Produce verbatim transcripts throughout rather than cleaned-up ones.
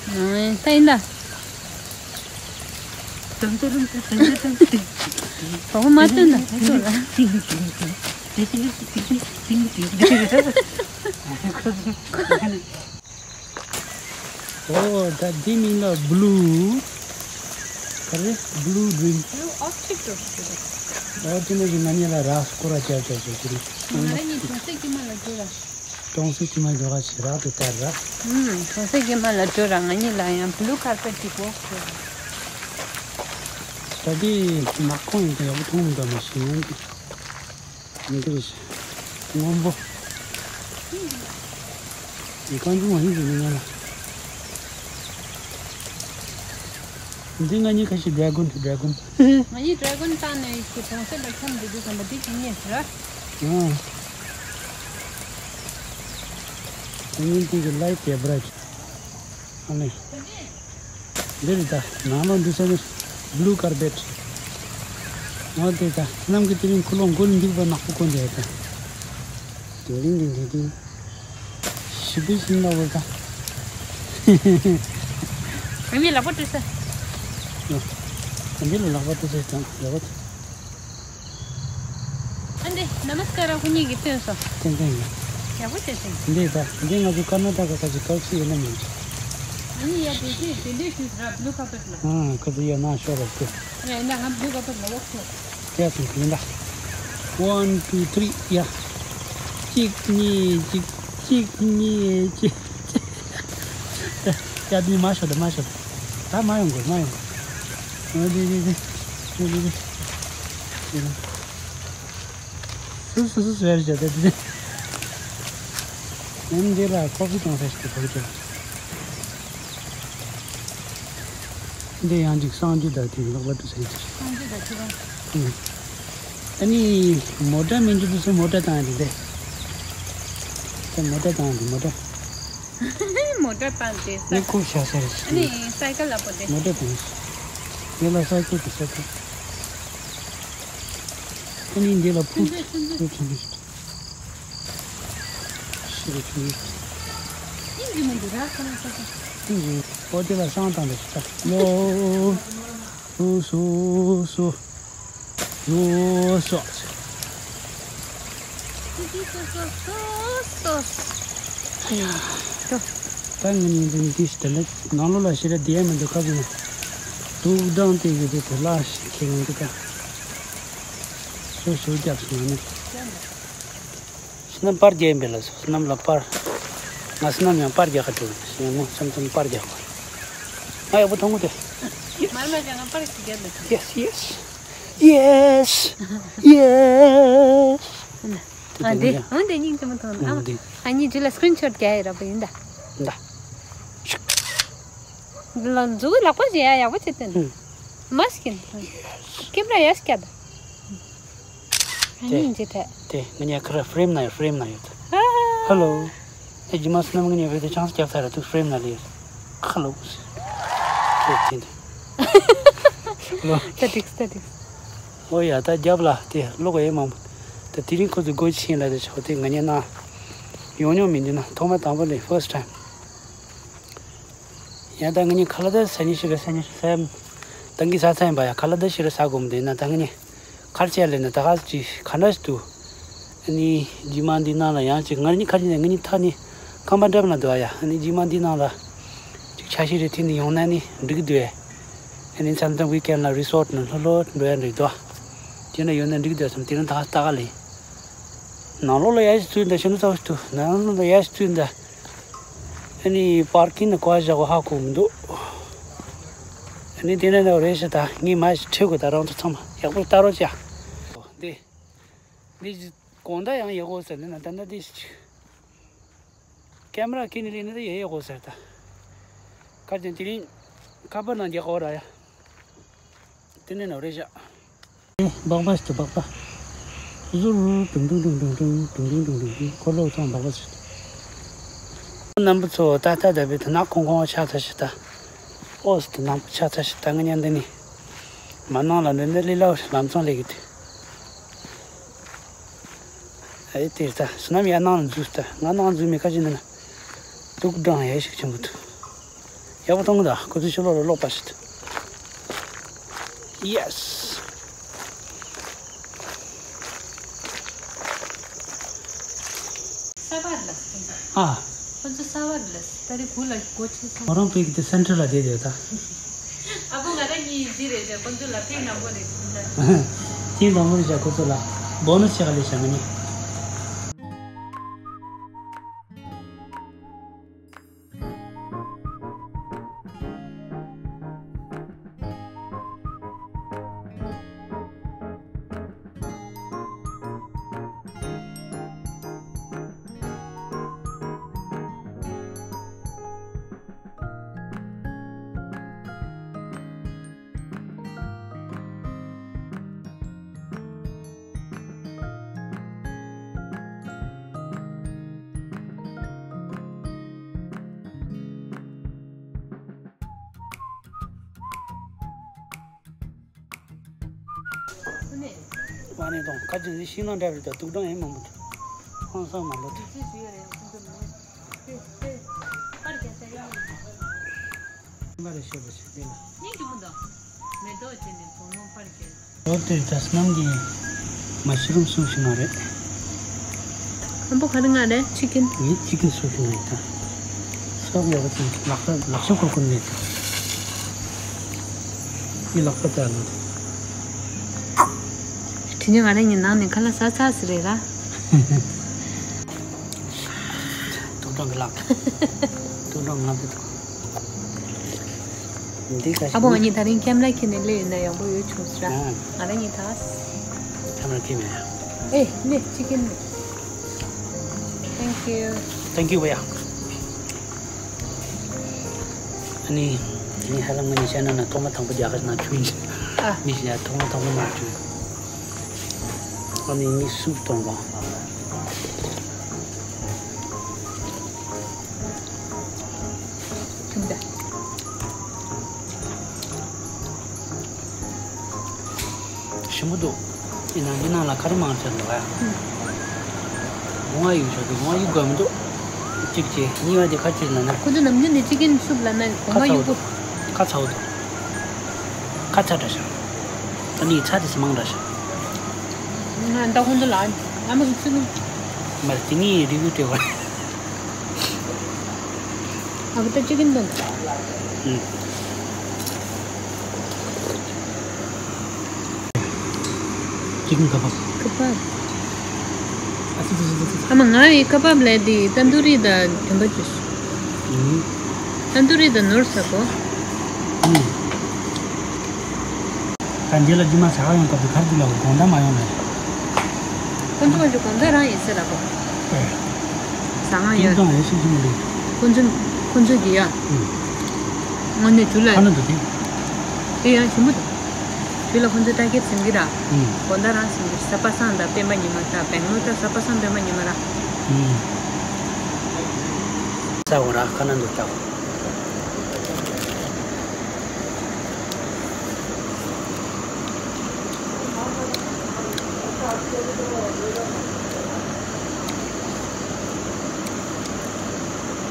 ཨང་། ད་ཡིན་ད། དུམ་དུམ་དུམ་དུམ་དུམ་དུམ། གོ་མ་ཐོན་ན་ཐོན་ཐོན་ལ། ཨོ་ད་འདི་མིང་ལ་བླུ། ག་རེ། བླུ་ཌི་རིམ། བླུ་ཨོབ་ཇེག་ཊི་རེད། ཨོ་དེ་ནས་ང་གཉིས་ལ་རག་སྐོར་ར་རྒྱབ་རྒྱབ་བྱེད་ཀྱི་རེད། ང་རང་གཉིས་གྲོང་གསེབ་དཀྱིལ་མ་ལ་འགྲོ་ར། གྲོང་གསེབ་དཀྱིལ་མ་འགྲོ་ག་ཞེ་དྲག་ཏུ་དར་ར། ཨུམ། གྲོང་གསེབ་དཀྱིལ་མ་ལ་འགྲོ་ར། ང་གཉིས་ལ་ཡང་བླུ་ཀར་པེཊ་ཅིག་འོག་ཏུ། ད་དེ་ནག་ཁུང་ཡིན་ཏེ་ཡག་པོ་མཐོང་མི་འདུག་མ་གཞི་ཡང་དེ་འདི་རེད། སྔོན་པོ། རྐང་ཆུང་མ་ཡིན་ཟེར་ནས་ང་ལ། འདི་ང་གཉིས་ཁ་ཤས་ཌེ་གོན་ཌེ་གོན། ང་གཉིས་ཌེ་གོན་བཏང་ནས་ཀྱི་གྲོང་གསེབ་ལ་འཁྱམས་འདུག་དུས་ཙམ་པ་འདི་ཅི་ཉེས་ཟེར། ཨ། ང་གཉིས་འདི་གི་ལའིཊ་དེ་བྲ་ཅིག་ཨ་ནི། འདི་རེད་ད། ནང་ལོགས་འདི་ས་ནི་བླུ་ཀར་པེཊ། འོ་དེ་ད་གནམ་གྱི་དེ་རིང་ཁུ་ལོ་མགོ་ལ་འདུག་པ་ནག་པོ་གོན་དེ་ད། དིང་དིང་དིང་དིང་དིང་། ཞི་བུ་ཞིམ་ལ་འོ་ད། ཨ་མའི་ལག་པ་བཀྲུས་ས། ཨ་མའི་ལག་པ་བཀྲུས་ས་དང་ལག་པ། ཨ་འདི་ནམ་སྐར་ར་ཁོ་གཉིས་ཀྱིས་སྟོན་སོང་། ཏན་ཏན་ཡིན། ཡག་པོ་བྱས་སོང་། འདི་ད་འདི་ང་ཚོ་ཀར་ན་ཊ་ཀ་ཁ་ཅིག་ཀར་སི་ཡོད་ན་མིན་འགྲོ། ཨ་ནི་ཡ་དེ་དེ་དེ་འདྲས་ཞུས་ར་བླུ་ཀར་པེཊ་ལ། ཨ་ཁ་ཚོ་ཡ་ན་ཤོར་ར་སྐྱོ། ཡ་ཡིན་ན་ང་བླུ་ཀར་པེཊ་ལ་ཝོག་ཤོར། ཡ་སོང་ཡིན་ད། One, two, three, ཡ། གཅིག་གཉིས་གཅིག་གཅིག་གཉིས་གཅིག་ཡ་འདི་མ་ཤོར་ད་མ་ཤོར་ད། ད་མ་ཡོང་དགོས་མ་ཡོང་དགོས། འོ་འདི་འདི་འདི་འདི་འདི་འདི། སུ་སུ་སུ་སུ་ཡར་བཞག་དེ་དེ། ཨེམ་འདི་ལ་ཀོ་ཕི་གཏོང་ས་ཞིག་གི་བོད་ཀྱི། འདི་ཡང་ཅིག་གསང་རྒྱུ་དང་དེ་ལོག་པ་འདུག་ཟེར་གྱི། གསང་རྒྱུ་དང་ཁྱི་རང་། ཨུ། ཨ་ནི་མོ་ཊ་མི་འཇུ་དུས་སུ་མོ་ཊ་བཏང་ཡ་དེ་དེ། མོ་ཊ་བཏང་ཡ་དེ་མོ་ཊ། མོ་ཊ་བཏང་དེ་ས། ནི་ཁུག་བཞག་ས་རེད། ཨ་ནི་སའི་ཀལ་ལ་པོ་དེ། མོ་ཊ་བཏང་། ངས་ལ་སའི་ཀལ་དེ་སའི་ཀལ། ཨ་ནི་འདི་ལ་ཕུ། ཆུང་ཆུང་ཆུང་ཆུང་། ཕུ་ཆུང་ཆུང་། ཤི་རེ་ཆུང་ཆུང་། ཨིན་ཇི་མི་འདུག་ར་ཁ་ན་ས་ས། ཨིན་ཇི། ཨོ་དེ་ལ་སང་བཏང་དེ་ཤི་ད། ལོ། སོ་སོ་སོ། ཡོ་སོ། སོ་སོ་སོ་སོ། ཨ་ཡ། ད་ངས་ནི་འདི་འདི་ཞིག་དེ་ལ་ནང་ལོགས་ལ་ཞེ་དྲག་བསྡད་མི་འདུག་ཁ་ཚོན། དུག་སྦྲང་དེ་གི་དེ་དེ་ལ་ཞིག་ཁྱེད་ངང་གི་ད། སོ་སོ་རྒྱག་སོང་ནི། སོ་ནམ་པར་རྒྱག་ཡིན་པས་ལ་སོ་སོ་ནམ་ལ་པར། ང་སོ་ནམ་ཡང་པར་རྒྱག་ག་འགྲོ་ཡིན་ངོ་མཚམས་མཚམས་པར་རྒྱག་གོ། ང་ཡག་པོ་མཐོང་གི་དེ། མར་མར་རྒྱག་ང་པར་ཞིག་རྒྱག་ལ། Yes, yes. Yes, yes. ཨ་འདི་ཨ་འདི་སྙིང་རྗེ་མོ་མཐོང་ཨ། ཨ་འདི་ཨ་ནི་ཇུ་ལ་སི་ཀྲིན་ཤོ་ཊི་རྒྱག་ཡ་ར་པ་ཡིན་ད། ད། ལ་མཛུ་གུ་ལག་པ་ཞིག་ཡ་ཡག་པོ་བྱེད་དེ་ནི། མ་སྐྱིན། ཀེམ་ར་ཡ་སྐྱ་ད། ཨ་ནི་ཇེ་ཐད། དེ་ང་ཉལ་ཁ་ར་ཧྥི་རེམ་ན་ཡོད་ཧྥི་རེམ་ན་ཡོད། ཧ་ལོ། ཨེ་ཇི་མ་སི་ནམ་ང་ཉལ་བེ་དེ་ཆང་ས་རྒྱབ་ས་ར་ཐུག་ཧྥི་རེམ་ན་ལེ། ཧ་ལོ། ཁྱོད་ཅིན། ལོ། ད་ཏིག་ད་ཏིག་ཨོ་ཡ་ད་རྒྱབ་ལ་དེ་ལོག་ཡེ་མང་། ད་དེ་རིང་ཁོ་ཚོ་སྒོ་ཕྱིན་ལ་དེ་ཆོག་དེ་ང་ཉལ་ན། ཡོང་མྱོང་མི་འདུག་ན་ཐོག་མ་དང་པོ་ལེ་ཧྥར་སི་ཊི་ཊའིམ། ཡང་ད་ང་གཉིས་ཁ་ལག་ད་ཟ་ནི་ཞིག་རེད་ཟ་ནི་ཟ། ཏང་གི་ཟ་ཚ་ཡིན་པ་ཡ་ཁ་ལག་ད་ཞིག་རེད་ཟ་དགོས་མི་འདུག་ཡིན་ན་ད་ང་གཉིས་ཁར་ཆད་ལས་ན་ད་ག་ཅིག་ག་འདྲ་ཞིག་འདུག་ཨ་ནི་རྗེས་མ་འདི་ནང་ལ་ཡང་ཅིག་ང་གཉིས་ཁར་ཆད་ནས་ང་གཉིས་ཐག་ནི་ཁང་པ་འགྲམ་ལ་འདུག་ཨ་ཡ། ཨ་ནི་རྗེས་མ་འདི་ནང་ལ་ཅིག་ཆ་ཤས་རེ་ཐེབས་ནས་ཡོང་ན་ནི་འགྲིག་གི་འདུག་ཨེ། ཨ་ནི་མཚམས་མཚམས་ཝི་ཀེན་ལ་རི་སོར་ནང་ལྷོད་ལྷོད་འགྲོ་ཡ་འགྲིག་འདུག་དེ་འདྲ་ཡོང་ན་འགྲིག་གི་འདུག་བསམ་དེ་རིང་ད་ག་ལྟ་ག་ལས། ནང་ལོགས་ལ་ཡ་ཞིག་ཚུད་འདུག་ཤིན་ཏུ་ཚ་བོ་ཞིག་འདུག་ནང་ལོགས་ལ་ཡ་ཞིག་ཚུད་འདུག་ཨ་ནི་པར་ཀིང་ནང་ག་པར་བཞག་གོ་ཧ་གོ་མི་འདུག་ཨ་ནི་དེ་ནས་ནི་རེད་ཤག་ད་ངས་མ་ཞིག་ཁྲིད་དགོས། ད་རང་ཚོ་ཚང་མ་ཡག་པོ་ལྟ་རོགས་བྱ། འདི། འདི་གོང་ད་ཡང་ཡག་པོ་ཟེར་ནས་ན་ད་ལྟ་འདི་ཞིག་ཀེམ་ར་ཁྱེར་ནས་སླེབས་ན་ད་ཡག་ཡག་པོ་ཟེར་ད། ཁ་ཅན་དེ་རིང་ཁ་པར་ནང་རྒྱག་གོ་ར་ཡ། དེ་ནས་ནི་རེད་ཤག་སྦག་སྦག་ཞིག་སྦག་སྦག་ཟུར་ཏུང་ཏུང་ཏུང་འཁོར་ལོ་ཚང་སྦག་སྦག་ཞིག་རྣམ་པ་ཚོ་ད་ལྟ་ད་བི་ད་ནག་ཁོང་ཁོང་ཆགས་ཚར་ཤག་ད། ཨོ་སི་ད་ནག་པོ་ཆགས་ཚར་ཤག་ད་ང་ཉལ་འདི་ནི། མ་ནང་ལ་འདི་འདི་ལི་ལ་ལམ་སང་སླེབས་ཀྱི་འདུག་ཨེ་དེ་ད་བསོད་ནམས་ཡར་ནང་ལ་འཛུལ་ད་ང་ནང་འཛུལ་མེད་ཁ་ཅིག་ནི་ན། དུག་སྦྲང་ཡ་ཞིག་ཆེན་པོ་འདུག་ཡག་པོ་གཏོང་གི་འདུག་ཁོ་ཚོ་ཕྱི་ལོགས་ལ་ལོག་པ་ཞིག Yes. ཨ། ཁོ་ཚོ་ས་བར་ལ་ད་རེས་གུ་ལ་སྒོ་ཕྱེ་སོང་། ང་རང་པེ་གི་དེ་སེན་ཊར་ལ་བསྡད་ཡོད་ད། ཨ་ཁུ་ང་རང་གཉིས་འདི་རེད་ཟེར་ཁོ་ཚོ་ལ་པེ་ནང་པོ་རེད་ཟེར། ཁྱེད་དང་མོ་རེད་ཟེར་ཁོ་ཚོ་ལ་སྦོ་ནས་ཆེ་ག་ལས་བྱ་ང་གཉིས། ཨ་ནི་དང་ཁ་ཅིག་ཤིང་ནགས་འདྲ་བའི་དུག་སྦྲང་ཡང་མང་པོ་འདུག་ཧང་སང་མང་པོ་འདུག་ལོ་དེར་ད་སྣམ་གྱི་མ་ཤི་རུམ་སུ་ཞིག་མ་རེད། ཁམ་པོ་ག་རེ་ང་རེད། ཅི་ཀིན། ངས་ཅི་ཀིན་སུ་ཞིག་མ་རེད་ད། སོག་ཡོད་པ་ཅིག་ལག་ལག་ལག་ཤོབ་ཁོ་ཁོ་མེད། ངས་ལག་པ་བཙལ་ལ། དེ་ནས་ང་རང་གཉིས་ནང་ནས་ཁ་ལག་ཟ་ཚར་ཟེར་རེད་ར། དུག་སྦྲང་གི་ལག་དུག་སྦྲང་ང་བུད་འདུག་འདི་ཁ་ཤས། ཨ་ཕོ་ང་གཉིས་ད་རིང་ཁེམ་ར་ཁྱེར་ནས་སླེབས་ཡོད་ན་ཡག་པོ་ཡོད་བྱུང་ཟེར་ར། ཨ། ང་རང་གཉིས་ད། ཁེམ་ར་ཁྱེར་མེད། ཨེ་ནས་ཅི་ཀིན་ནས། Thank you. Thank you བ་ཡ། ཨ་ནི། དེ་ནི་ཧ་ལམ་ང་ནི་བཤད་ན་ན་ཐོག་མ་དང་པོ་རྒྱ་གར་ནང་བྱུང་ཡིན། ཨ། མི་ཞིག་ཡ་ཐོག་མ་དང་པོ་མ་བྱུང་། ཨ་ནི་ངས་སུབ་གཏོང་བ། ཁྱིམ་དེ། ཞིམ་པོ་འདུག་ཡིན་ནའང་འདི་ནང་ལ་ཁ་རི་མང་ཆེ་འདུག་ཨ། སྒོ་ང་གཡུག་ཞོག་གི་སྒོ་ང་གཡུག་དགོས་མི་འདུག་གཅིག་བྱས་གཉིས་པ་དེ་ཁ་ཕྱིར་ལ་ན། ཁོ་ཚོ་ནམ་རྒྱུན་ནས་ཅི་ཀིན་སུབ་ལ་ན་སྒོ་ཁ་ང་ཚ་བོ་གཡུག་གོ། འདུག་ཁ་ཚ་བོ་འདུག་ཁ་ཚ་འདྲ་ཤག་ད་ནི་ཚ་དེ་ཚོ་མང་འདྲ་ཤག་ང་ད་ཁོ་ཚོ་ལ་ཨ་མ་གི་ཚུལ། མ་རེད་དེ་ནི་རི་བོ་སྤྲད་པ། ཨ་ཁུ་ད་ཅི་ཀིན་དང་། ཨུ། ཅི་ཀིན་ཁ་པབ། ཁ་པབ། ཨ་ཙི་ཙི་ཙི་ཙི། ཨ་མ་ང་ཡི་ཁ་པབ་ལས་དེ་ཏན་ཏུ་རི་དང་དོན་པ་ཅུས། ཨུ། ཏན་ཏུ་རི་དང་ནོར་ས་གོ། ཨུ། ད་འདི་ལ་རྒྱུ་མ་ཟ་ག་ཡོང་སྐབས་སུ་གར་འདི་ལ་དགོང་དག་མ་ཡོང་ནས། ཁོང་ཚོ་ཁོང་ཚོ་དགོང་དག་རང་ཡིན་ཟེར་ལ་གོ། ཨེ། ཟ་ང་ཡོད། ཁྱིམ་ཚང་ཡོད་ཤིག་ཤིག་མི་འདུག་ཁོང་ཚོ་ཁོང་ཚོ་གི་ཡ། ཨུ། དངོས་གནས་ཇུ་ལ། ཁ་ན་འདུག་དེ། དེ་ཡང་ཞིམ་པོ་འདུག་ཇུ་ལ་ཁོང་ཚོ་ལྟ་སྐྱེལ་ཟིན་གི་ར། ཨུ། དགོང་དག་རང་ཟིན་གི་ས་པ་སང་དང་སྤེན་པ་ཉི་མ་དང་བེང་ལོར་དང་ས་པ་སང་སྤེན་པ་ཉི་མ་ར། ཨུ། ས་འོ་ར་ཁ་ན་འདུག་ད།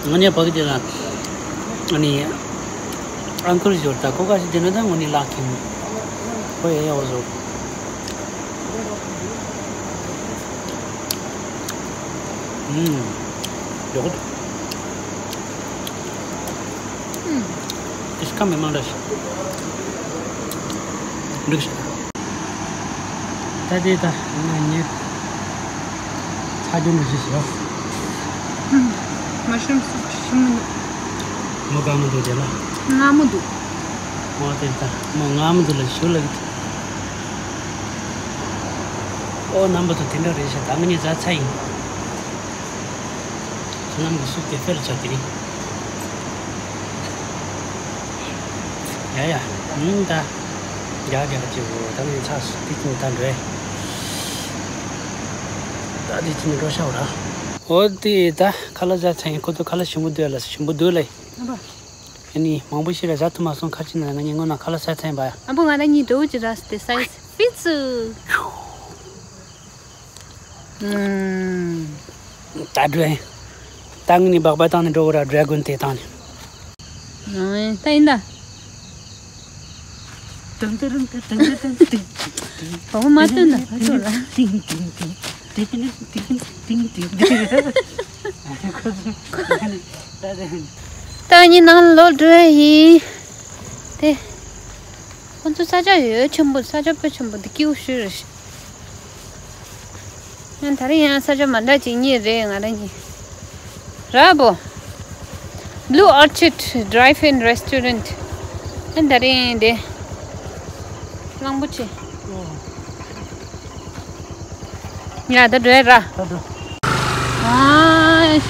ང་ནི་ཕ་གི་དེ་ལ་ཨ་ནི་ཨང་ཀལ་ཞོར་ད་ཁོ་ག་ཞིག་དེ་ན་ད་ང་ནི་ལག་ཁྱིམ་ཁོ་ཡ་ཡ་བ་བཟོ། ཨུམ། ཡོད། ཨུམ། ཨིས་ཀ་མི་མང་ར་ཤི། འགྲིག་ཤི། ད་དེ་ད་ང་ཉེ་ཚ་རྒྱུ་མི་ཤི་ཤི། ཨུམ། མ་ཤི་རུམ་སུབ་ཅི་ཤི་མི་འདུག་མོ་གང་མི་འདུག་དེ་ལ། ང་མི་འདུག་མོ་དེ་ད་མོ་ང་མི་འདུག་ལ་ཤི་ལ་གི། ཨོ་རྣམ་པ་ཚོ་དེ་འདྲ་རེད་ཤག་ད་ང་ཉེ་ཚ་ཚ་ཡིན། ཚོ་ནམ་གི་སུབ་དེ་ཕེར་ཆ་དེ་རིང་། ཡ་ཡ། ཨུམ་ད། རྒྱག་རྒྱག་ཅེས་འོ་ད་ནི་ཚ་སུབ་དེ་ཅིན་ད་འགྲོ། ད་དེ་ཅིན་འགྲོ་ཤག་འོ་ར། འོ་དེ་ད་ཁ་ལག་ཟ་ཚར་ཡིན། ཁོ་ཚོ་ཁ་ལག་ཞིམ་པོ་འདུག་ལ་ཞིམ་པོ་འདུག་ལ། ཨ་ནི་མང་པོ་ཞིག་ལ་ཟ་ཐུབ་མ་སོང་། ཁ་ཅིག་ན་ང་ཉིད་སྔོན་ན་ཁ་ལག་ཟ་ཚར་ཡིན་པ། ཨ་བོ་ང་རང་གཉིས་འགྲོ་ཅི་ར་སི་ཏེ་སའི་ཕི་ཚུ། ད་འགྲོ་ཡིན། ད་ངས་ནི་སྦག་སྦག་བཏང་ནས་འགྲོ་བ་ར་ཌ་རེ་གོན་དེ་བཏང་ནས། ཨང་། ད་ཡིན་ད། ཏང་ཏང་ཏང་ཏང་ཏང་ཏང་ཏང་། བ་མ་སྟོན་ད་ཕ་ཚོ་ལ། ཏིང་ཏིང་ཏིང་ཏིང་ཏིང་ཏིང་ཏིང་ཏིང་། ད་ནི་ནང་ལོག་འགྲོ་ཡ་ཡིན། དེ། ཁོང་ཚོ་ས་ཆ་ཡོད་ཆེན་པོ། ས་ཆ་དཔེ་ཆེན་པོ་འདི་སྐྱིད་པོ་ཞེ་དྲག་རེད། ཡང་ད་རིང་ཡང་ས་ཆ་མ་འདྲ་ཅིག་རྙེད་རེད། ང་རང་གཉིས་ར་བོ། Blue Orchid Drive-In Restaurant. ཡང་ད་རིང་དེ་གླང་པོ་ཆེ། ཡ་ད་འགྲོ་ཡ་ར། ད་འགྲོ། ཨ།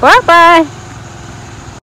Bye bye.